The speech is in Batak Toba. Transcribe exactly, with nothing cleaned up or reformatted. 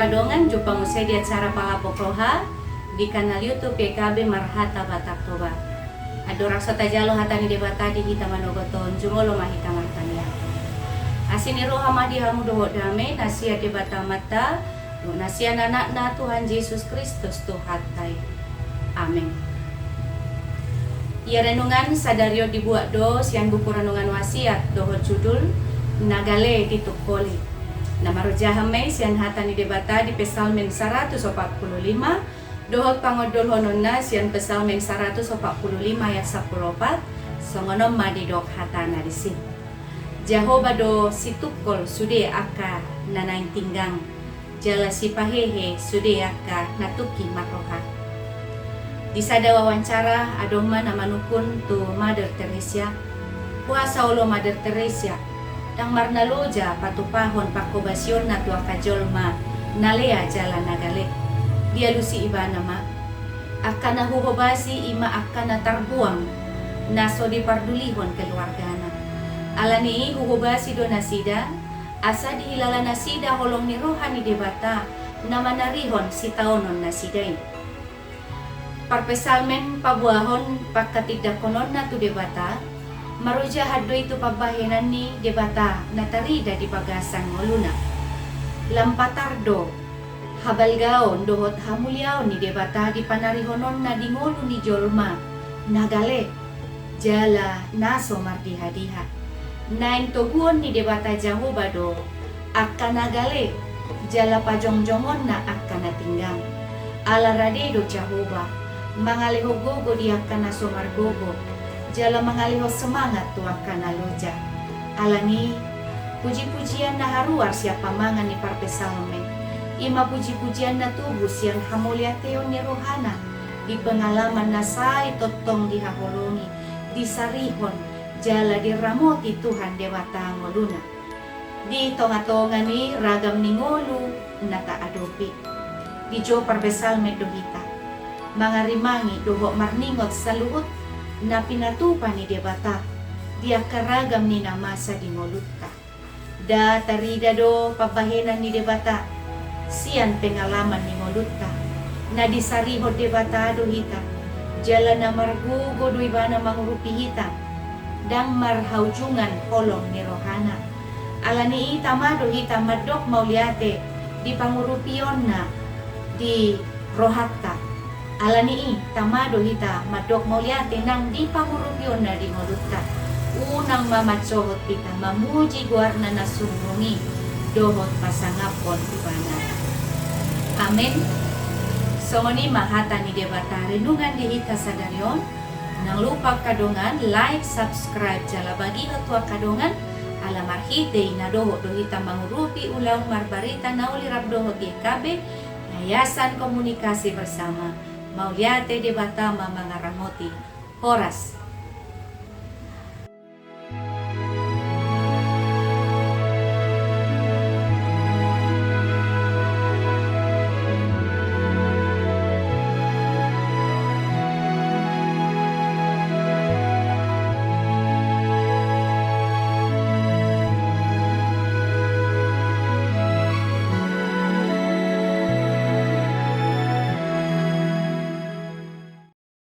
Dongan, jumpa muse di acara Palambok Roha di kanal YouTube Y K B Marhata Batak Toba. Andorang so tajalo hata ni Debata di hita manogot on, jumolo ma hita martangiang. Asi ni roha ma di hamu dohot dame na sian Debata Amanta dohot na sian Anakna Tuhan Jesus Kristus Tuhanta i. Amen. Ia renungan sadari on dibuat do sian buku Renungan Wasiat dohot judul Na Gale Ditungkoli. Na marojahan ma i sian hata ni Debata di Psalmen saratus opat pulu lima, dohot pangondolhononna sian Psalmen saratus opat pulu lima ayat sampulu opat, songon on ma didok hatana disi. Jahowa do situngkol sude angka na naeng tinggang, jala sipahehe sude angka na tungki marroha. Di sada wawancara adong ma na manungkun tu Mother Teresa, boasa olo Mother Teresa ndang marnaloja patupahon panghobasionna tu angka jolma na lea jala na gale. Dialusi ibana ma, angka na huhobasi i ma angka na tarbuang, na so dipardulihon keluargana. Alani i huhobasi do nasida, asa dihilala nasida holong ni roha ni Debata na manarihon sitaonon nasida i. Parpsalmen paboahon pangkatindangkononna tu Debata, marojahan do i tu pambahenan ni Debata na tarida di bagasan ngoluna. Lam patar do habalgaon dohot hamuliaon ni Debata di panarihononna di ngolu ni jolma na gale jala na so mardihadiha. Naeng toguon ni Debata Jahowa do angka na gale jala pajongjongonna angka na tinggang. Ala rade do Jahowa mangalehon gogo di angka na so margogo, jala mangalehon semangat tu angka na loja. Alani i, pujipujian na haruar sian pamangan ni parpsalmen, i ma pujipujian na tubu sian hamauliateon ni rohana di pengalaman na sai tongtong dihaholongi, disarihon jala diramoti Tuhan Debata ngoluna. Di tongatonga ni ragam ni ngolu na taadopi, dijou parpsalmen do hita mangarimangi dohot marningot saluhut na pinatupa ni Debata di angka ragam ni na masa di ngolunta. Nda tarida do pambahenan ni Debata sian pengalaman ni ngolunta. Na disarihon Debata do hita, jala na margogo do Ibana mangurupi hita, ndang marhaujungan holong ni rohana. Alani i tama do hita mandok mauliate di pangurupionna di rohanta. Alani i tama do hita mandok mauliate nang di pangurupionna di ngolunta. Unang ma mansohot hita mamuji goarna na surmung i dohot pasangaphon Ibana. Amen. Songon i ma hata ni Debata renungan di hita sadari on. Unang lupa angka dongan, like, subscribe, jala bagihon tu angka dongan, ala marhite i na dohot do hita mangurupi ulaon marbarita na uli rap dohot Y K B, Yayasan Komunikasi Bersama. Mauliate, Debata ma mangaramoti. Horas.